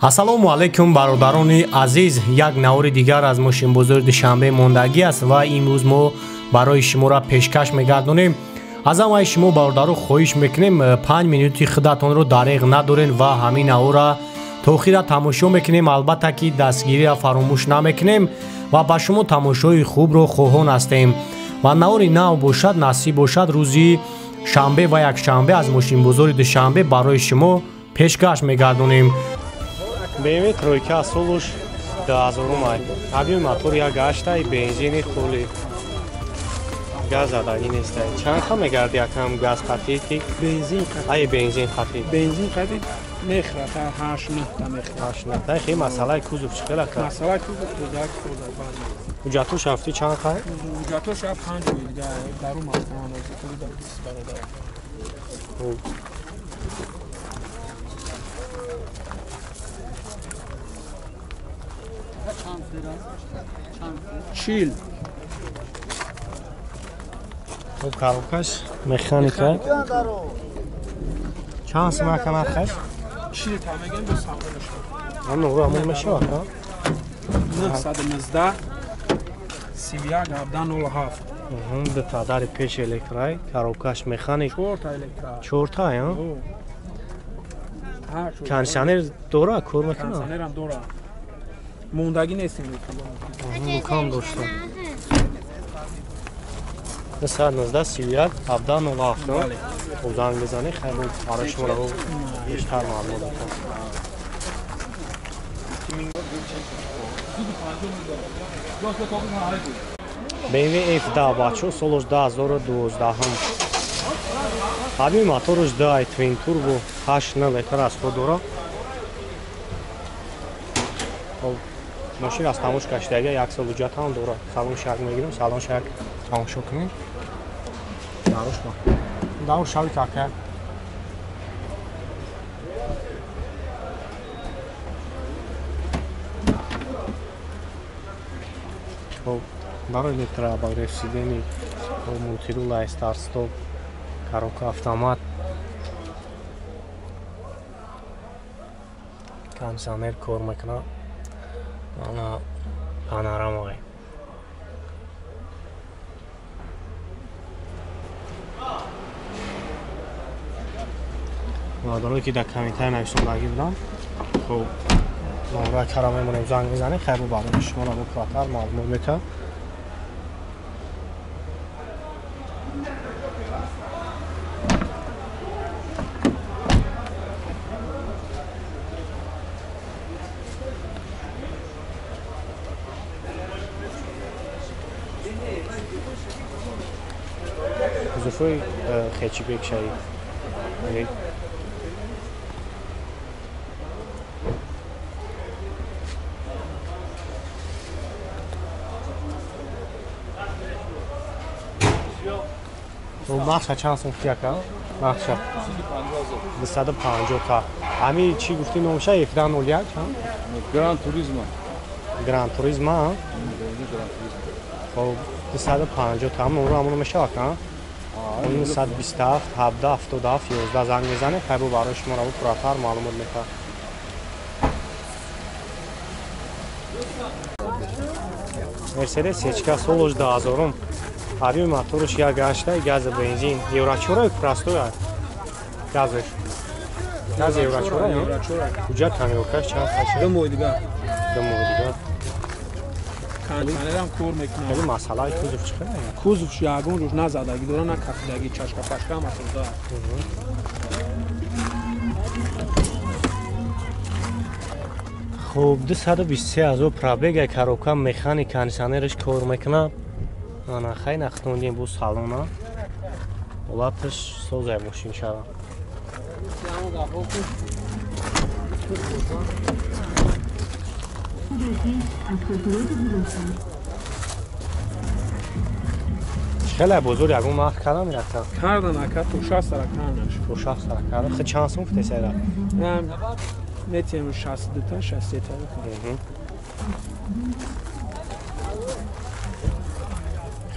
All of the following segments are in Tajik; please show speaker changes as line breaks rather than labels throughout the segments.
Ассалому алайкум, бародарони азиз. Як навори дигар аз мошинбозори Душанбе мондагӣ аст ва имрӯз мо барои шуморо пешкаш мегардонем. Аз ҳамаи шумо, бародаро, хоҳиш мекунем, 5 минути худатонро дареғ надорен ва ҳамин наворро то охира тамошо мекунем. Албатта ки дастгириро фаромӯш намекунем ва ба шумо тамошои хубро хоҳон ҳастем. Ва навори нав бошад, насиб бошад, рӯзи шанбе ва якшанбе аз мошинбозори Душанбе барои шумо пешкаш мегардонем. BMW тройка, солуш 2000 ай. Объёми мотор 1.8, бензини хули. Газ задагӣ нест. Чанд ха мегарди, якам, газ қатӣ ки?
Бензин қатӣ.
Ай, бензин қатӣ.
Бензин қатӣ мехӯрад, 8 9 та мехӯрад.
8 9 та. Хе, масъалаи кузов чӣ хел, ака?
Масъалаи кузов як хӯрда баъд.
Ҳуҷҷатош ҳафти чанд хай?
Ҳуҷҷатош 5 дига дару маҳкама ҳозир дар 20 бародар.
Хуб.
40.
Хуб, коробкаш механика. Чанд сум, ака, нархаш?
40 та мегем, бо савдо мешавад.
Ам нуру ҳамон мешавад, ҳа?
919 31 17 07.
Ду та дари пеш электрай, коробкаш механик.
4 та электра.
4 та, ҳа? Кондиционер дора, кор мекунад?
Кондиционерам дора. Мондагӣ нестем.
Рукам доштам. 919 31 17 07. Хуб, занг бизанӣ, хайр, барои шуморо бештар маълумот додам. BMW F10, бачо, солош 2012. Объёми мотораш 2 twin turbo, 8 литр расход дорад. Мошин аз тамош кашидага, як сол ҳуҷҷат ҳам дорад. Салон шак мегирем, салон шак тамошо кунем. Дарош ма. Дарош шави, кака. Хуб, барои электрообогрев сидений, мультирул, старт стоп, коробка автомат, кондиционер кор мекунад. Ана панорамай. Бародарое ки дар комментарий нависондагӣ буданд, хуб, номраи кара мемонем, занг мезанем, хайр, барои шуморо бо пурратар маълумот метавад. Кузовҳои хэтчбек шаи. Нарха чанд сум гуфти, ака? Нарха 250 та. Ами чӣ гуфти номша? 1701 чанд?
Гранд Туризма.
Гранд Туризма? Хуб, 250 та. Номро ҳамоно мешавад, ака? 927 17 77 11 занг мезанед, хайр, барои шуморо пурратар маълумот метавад. Мерседес Ечка, солош 2000. Объёми мотораш 1.8, газа бензин. Евро чора простой газаш. Газ евро чора? Ҳуҷҷат тонировкаш чанд хача?
2 моҳ дигар.
2 моҳ дигар.
Кондиционерам кор мекунад.
Хеле масъалаи кузов чӣ хел?
Кузов ягон рӯз назадагӣ дора, на кафидагӣ, чашка пашка ҳама тоза.
Хуб, 223 ҳазор пробега, коробка механик, кондиционераш кор мекунад. Ана хай нахтондем бу салона. Ҳолаташ созай мошинчара. Хеле бозор ягон нарх карда мерафта?
Кардан, ака, то 60 сара карданаш.
То 60 сара кардан. Хе, чанд сум гуфте сайра?
Метием 62 та, 63 та.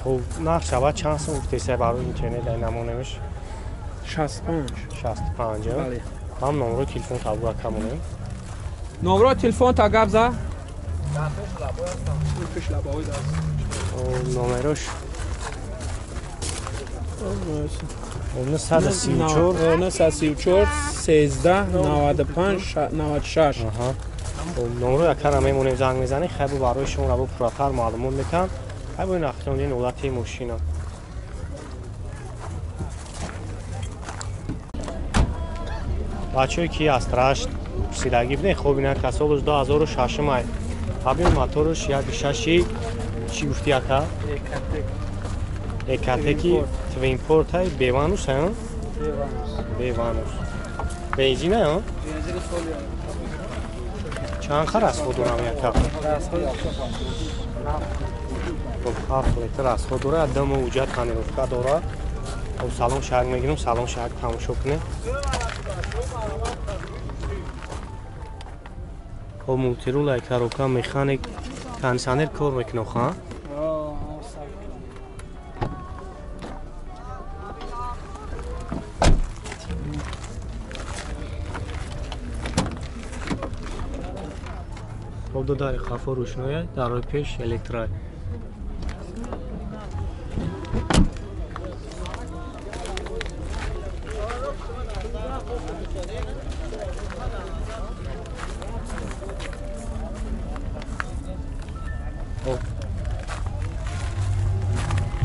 Хуб, нарх шавад чанд сум гуфте сай барои интернет ай намонемш?
65.
65.
Бале.
Ҳам номрои телефон табура камонем.
Номро телефон та гап за. Пеш лабой даст.
Номерош 934
934 13 95 96.
Аҳа. Номро якара мемонем, занг мезанем, хайбу барои шумо рабо пурратар маълумот метаҳам. Хайбу ин ахтони ҳолати мошина. Бачаҳое ки аз Рашт пурсидагӣ будем, хоб ина касолш 2006 май. Объём моторш 1.6 чӣ гуфти ака? Экатеки Twinport ай Беванус ай? Беванус. Бензин ай?
Бензин соли.
Чанд хар расход дорам яка? Хоб 7 литр расход дорад, дама уҷа тонировка дорад. Хоб салон шаҳр мегирам, салон шаҳр тамошо кунем. Хоб мултирул ай коробка механик кондиционер кор мекунад, ха? Хоб ду дари хафо рӯшноя, дарои пеш электро.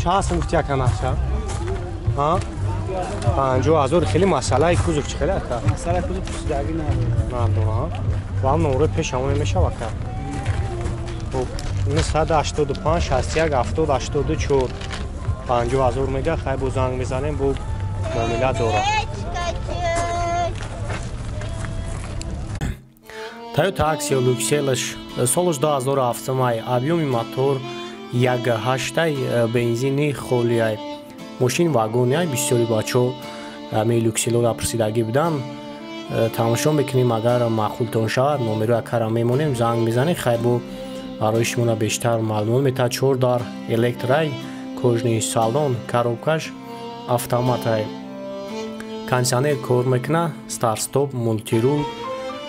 Чанд сум гуфти ака нақша? Ҳа? 50,000. Хеле масъалаи кузов чӣ хеле ака?
Масъалаи кузов пурсидагӣ надорад.
Надорад, ҳа? Ва номрои пеш ҳамон мешавад ака. Хоб 985 61 70 84 50,000 мега, хай бо занг мезанем, бо муомила дорад. Toyota Axio Luxelаш солаш 2007 май, объёми мотор 1.8 бензини холиай. Мошин вагониай, бисёри бачаҳо ҳамаи Люкселора пурсидагӣ буданд. Тамошо мекунем, агар маъқултон шавад, номеро акара мемонем, занг мезанем, хай бо барои шуморо бештар маълумот метаҳад. 4 дар электрай, кожаный салон, коробкаш автоматай. Кондиционер кор мекунад, старт-стоп, мултирул,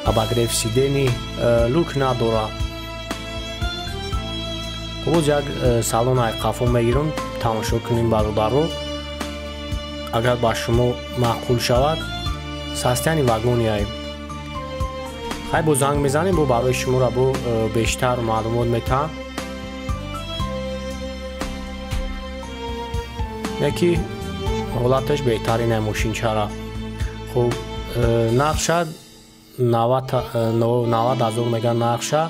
обогрев сидений, люк надорад. Боз як салон ай қафо мегирам, тамошо кунем бародаро. Агар ба шумо маъқул шавад, состояни вагони ай. Хай бо занг мезанем, бо барои шуморо бо бештар маълумот метаҳам. Яки ҳолаташ беҳтарин ай мошинчара. Хоб нақша 90,000 мега нақша.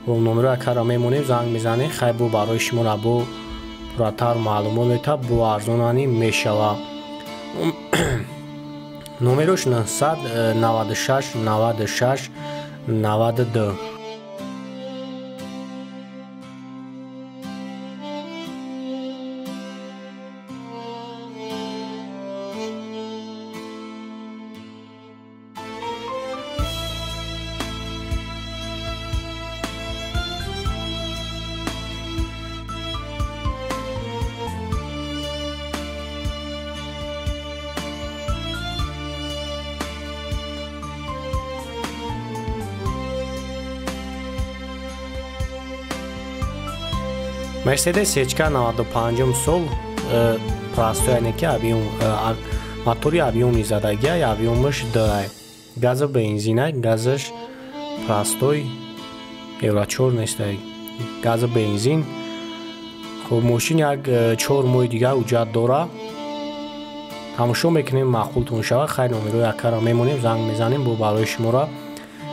Номеро акара мемонем, занг мезанем, хай бо барои шуморо бо пурратар маълумот метаҳад, бо арзонани мешавад. Номерош 996 96 92. Mercedes HK 95 сол простой, яъне ки объём мотори объёмни задагиай, объёмаш д газа бензинай, газаш простой евро 4 нестай, газа бензин. Хоб мошин як 4 моҳи дигар ҳуҷҷат дора. Тамошо мекунем, маъқултон шавад, хайр номерои акара мемонем, занг мезанем, бо барои шуморо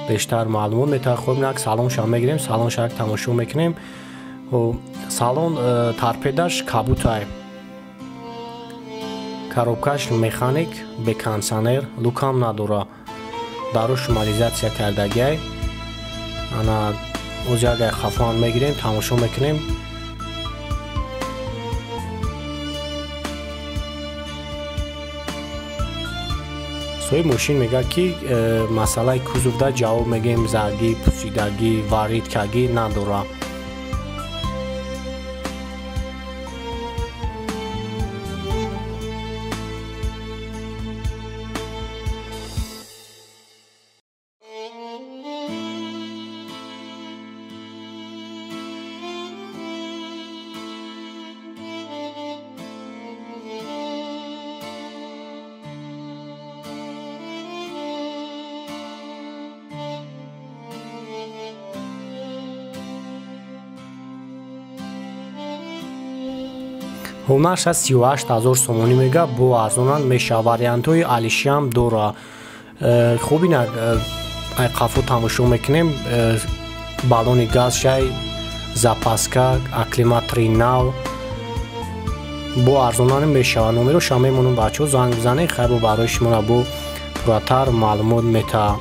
бештар маълумот метаҳад. Хоб як салонша мегирем, салонша як тамошо мекунем. Салон торпедаш кабутай, коробкаш механик, бе кондиционер, лукам надора, дару шумализатсия кардагиай. Ана оз як хафоан мегирем, тамошо мекунем. Соҳиби мошин мегӯяд, ки масъалаи кузовда ҷавоб мегӯем, заргӣ, пусидагӣ, варидкагӣ надора. Ҳунарша 38 ҳазор сомонӣ мега, бо арзонан меша. Вариантҳои алишиам дора. Хуб, ина қафо тамошо мекунем. Баллони газшай, запаска, акклиматори нав, бо арзонан мешава. Номероша мемонам, бачаҳо, занг бизанед. Хайр, бо барои шуморо бо пурратар маълумот метаҳам.